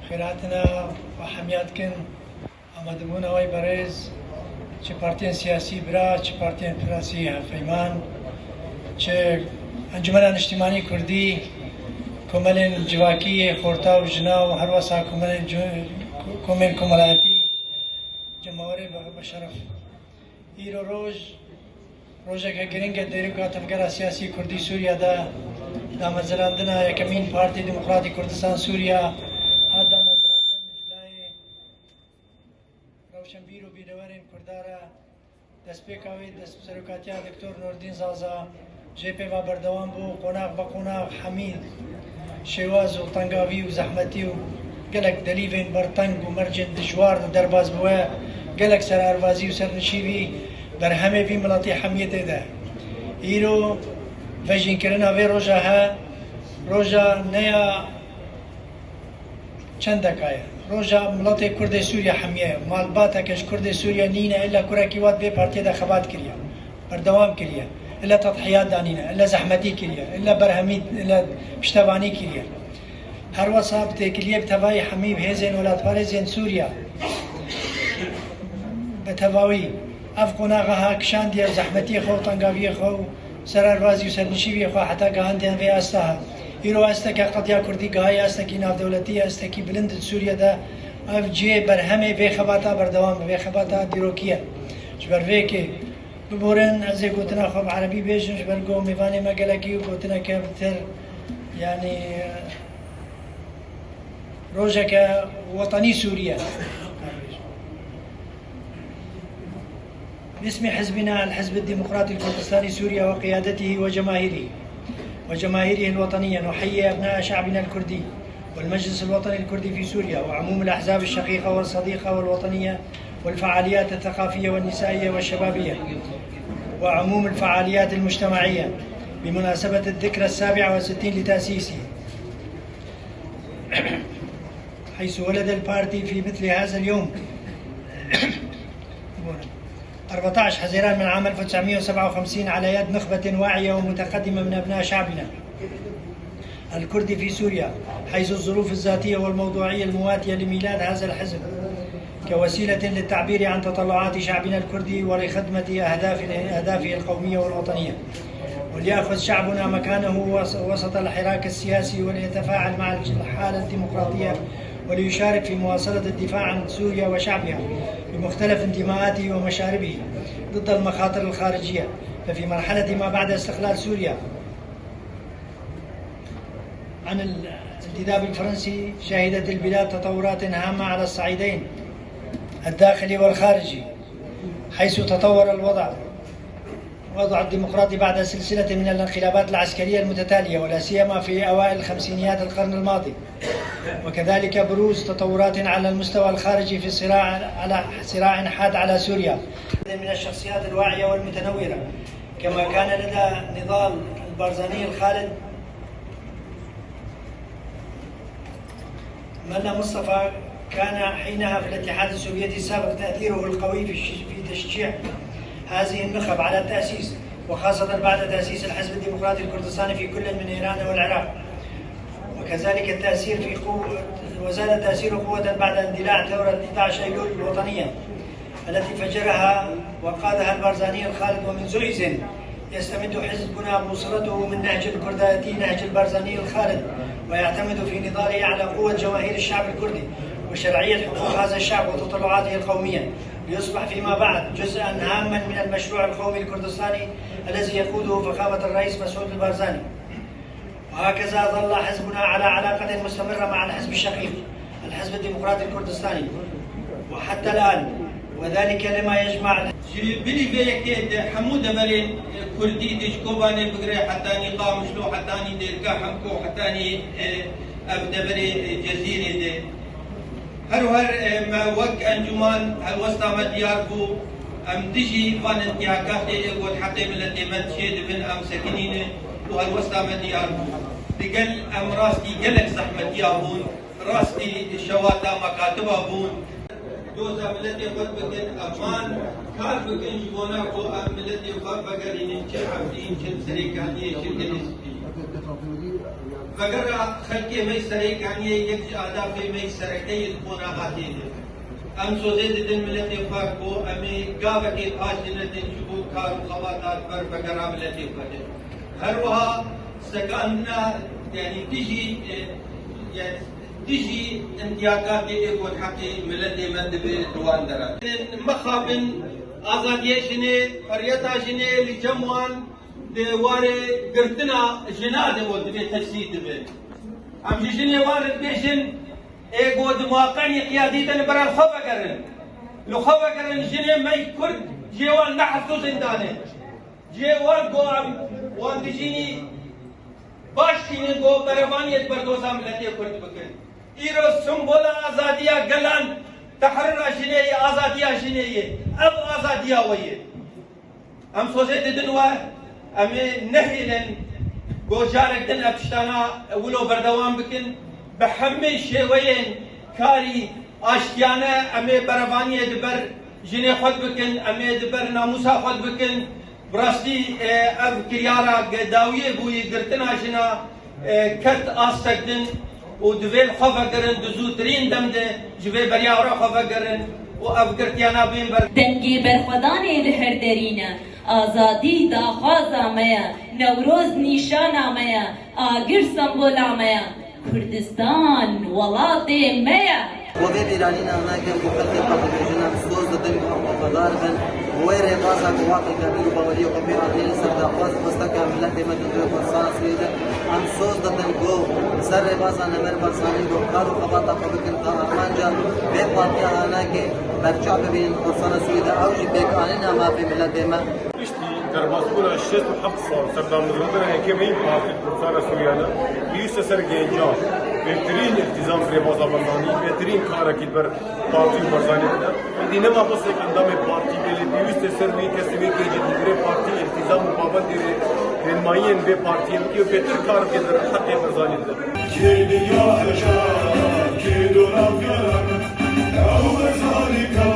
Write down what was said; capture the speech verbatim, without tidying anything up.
Xêrhatina we hemiya dikin. Amadebûna we berêz, çi partiyên siyasî bira, çi partiyên siyasî hevpeyman, çi Encûmena Niştimanî Kurdî, komelên civakî yê xorta û jina û her wesa komelên cu-, komên komelayetî, cemawerê be-, beşeref. Îro roj, rojeke giring e di dîroka tevgera siyasî Kurdî Sûriye de. Damezrandina yekemîn Partî Demokratî Kurdistan Sûriye hat damezrandin ji layê rewşenbîr û bîrewerên Kurda re. Destpêka wê dest serokatiya Doktor Nordîn Zaza jê pê ve berdewam bû. Qonax be qonax hemî şêwaz û tengavî û zehmetî û gelek delîvên berteng û mercên dijwar de derbas bûye. Gelek serervazî û sernişîvî berhemê vî miletî hemiyê tê de. Îro vejînkirina vê roja he, roja ne ya çendeka ye. Roja miletê Kurdê Sûriye hemiye ye. Malbateke ji Kurdê Sûriye nîne, illa kurekî wat vê partiyê de xebat kiriye. Berdewam kiriye. Illa tedhiyat danîne. Illa zehmetî kiriye. Illa berhemî, illa piştevanî kiriye. Her wesa bi têkiliyê bi tevayî hemî bi hêzên welatparêzên Sûriye bi tevawî ev qonaxa ha kişandiye zehmetiyê xwe û tengaviyê xwe û serervazî û sernişîviyê xwe heta gehandiye vê asta ha. Îro esteke qediya Kurdî gihaye estekî navdewletî ye, estekî bilind di Sûriye de. Ev cihê berhemê vê xebata berdewam e, vê xebata dîrokî ye. Ji ber vê yekê biborin, ez ê gotina xwe bi erebî bêjim, ji ber ku mêvanê me gelekî gotineke bi tir, yanî, rojeke wetenî Sûriye. باسم حزبنا الحزب الديمقراطي الكردستاني سوريا وقيادته وجماهيره، وجماهيره الوطنية، نحيي أبناء شعبنا الكردي والمجلس الوطني الكردي في سوريا وعموم الأحزاب الشقيقة والصديقة والوطنية والفعاليات الثقافية والنسائية والشبابية وعموم الفعاليات المجتمعية بمناسبة الذكرى السابعة والستين لتأسيسه، حيث ولد البارتي في مثل هذا اليوم، أربعتاش حزيران من عام ألف وتسعمية وسبعة وخمسين، على يد نخبة واعية ومتقدمة من أبناء شعبنا الكردي في سوريا، حيث الظروف الذاتية والموضوعية المواتية لميلاد هذا الحزب كوسيلة للتعبير عن تطلعات شعبنا الكردي ولخدمة أهداف، أهدافه القومية والوطنية، وليأخذ شعبنا مكانه وس-، وسط الحراك السياسي، وليتفاعل مع الحالة الديمقراطية، وليشارك في مواصلة الدفاع عن سوريا وشعبها بمختلف انتماءاته ومشاربه ضد المخاطر الخارجية. ففي مرحلة ما بعد استقلال سوريا عن الانتداب الفرنسي، شهدت البلاد تطورات هامة على الصعيدين الداخلي والخارجي، حيث تطور الوضع، الوضع الديمقراطي بعد سلسلة من الانقلابات العسكرية المتتالية، ولا سيما في أوائل خمسينيات القرن الماضي، وكذلك بروز تطورات على المستوى الخارجي في صراع، على صراع حاد على سوريا. من الشخصيات الواعية والمتنورة، كما كان لدى نضال البارزاني الخالد، ملا مصطفى كان حينها في الاتحاد السوفيتي السابق تأثيره القوي في الش-، في تشجيع هذه النخب على التأسيس، وخاصة بعد تأسيس الحزب الديمقراطي الكردستاني في كل من إيران والعراق، وكذلك التأثير في قوة، وزاد تأثيره قوة بعد اندلاع ثورة اثني عشر أيلول الوطنية التي فجرها وقادها البارزاني الخالد، ومنذ إذن يستمد حزبنا بوصلته من نهج الكرداتي، نهج البارزاني الخالد، ويعتمد في نضاله على قوة جماهير الشعب الكردي وشرعية حقوق هذا الشعب وتطلعاته القومية، ليصبح فيما بعد جزءا هاما من المشروع القومي الكردستاني الذي يقوده فخامة الرئيس مسعود البارزاني. وهكذا ظل حزبنا على علاقة مستمرة مع الحزب الشقيق، الحزب الديمقراطي الكردستاني، وحتى الآن، وذلك لما يجمع Ji bilî vê yekê di hemû deverên Kurdî de ji Kobanê bigire hetanî Qamişlo, hetanî Dêrika Hemko, hetanî, e, ev deverê, e, Cezîrê de. Her û her, e, me wek encûman helwesta me diyar bû. Em dijî van intihakatê ê ku di heqê miletê me çêdibin, em sekinîne û helwesta me diyar bû. Digel em rastî gelek zehmetiya bûn, rastî şewata mekatiba bûn. Doza miletê xwe bikin, evan kar bikin ji bona ku em miletê xwe vegerînin çi Efrîn, çi Serêkaniyê, çi Gelê Spî. Vegera xelkê me yê Serêkaniyê yek ji adafê me yê sereke ye di qonaxa tê de. Em sozê didin miletê xwe ku em ê gavekê paş dinedin ji bo kar û xebata di ber vegera miletê xwe de. Her wiha sekandina, yanî dijî, e, yanî dijî intihakatê ê ku di heqê miletê me dibe di wan de re. Mixabin azadiyê jinê, heriyeta jinê li cem wan di warê girtina jina de û divê tefsîr dibe. Em ji jinê wan re dibêjin, ê ku di maqamê qiyadî de li bera xwe vegerin. Li xwe vegerin, jinê me yê Kurd cihê wan neheft û zindane. Cihê wan ku em wan dijînî baş tînin ku berevaniyê di berdoza miletê Kurd bikin. Îro simbola azadiya gelan tehrira jinê ye, azadiya jinê ye. Ev azadiya we ye. Em sozê didin we, em ê nehêlin ku carek din ev tiştana wilo berdewam bikin. Bi hemî şêweyên karî aştiyane em ê berevaniyê di ber jinê xwe bikin, em ê di ber namûsa xwe bikin. Bi rastî, e, ev kiryara ge dawiyê bûyî girtina jina, e, ket astek din û divê li xwe vegerin, di zûtirîn dem de ji vê beriya re xwe vegerin û ev girtiyana bên ber. Dengê berxwedanê li her derî ne, azadî daxwaza me ye, Newroz nîşana me ye, agir sembola me ye. Kurdistan welatê me ye. Bo vê bîranîna me kin ku xelkê xwe dibêjin, em soz didin ku em xwefedar bin. Wê rêbaza ku wextê ke bîr û baweriya xwe pê anîn li ser daxwaz xwesteke miletê me di navê Kurdistanê Swêdê. Em soz didin ku ser rêbaza Nemir Barzanî ku kar û xebata xwe bikin ta armanca vê partiya hanekê berçav bibînin Kurdistanê Swêdê. Ew jî pêkanîna mafê miletê me. Piştî derbasbûna şêst û heft sal serdamizrandina yekê me yî partî Kurdistana Sûriyane, pêwîst e ser gencan bêhtirîn îltîzam bi rêbaza Barzanî, bêhtirîn karekî li ber partî û Barzanî bide. Êdî nema bes yek endamê partî bê, lê pêwîst e ser wî kesê wê kê jî di navê partî îltîzam û pabendê rê-, rênmayiyên vê partiyê bike û bêhtir kar bike di heqê Barzanî de. Kê dinya heja, kê dona filan, ew Barzanî ka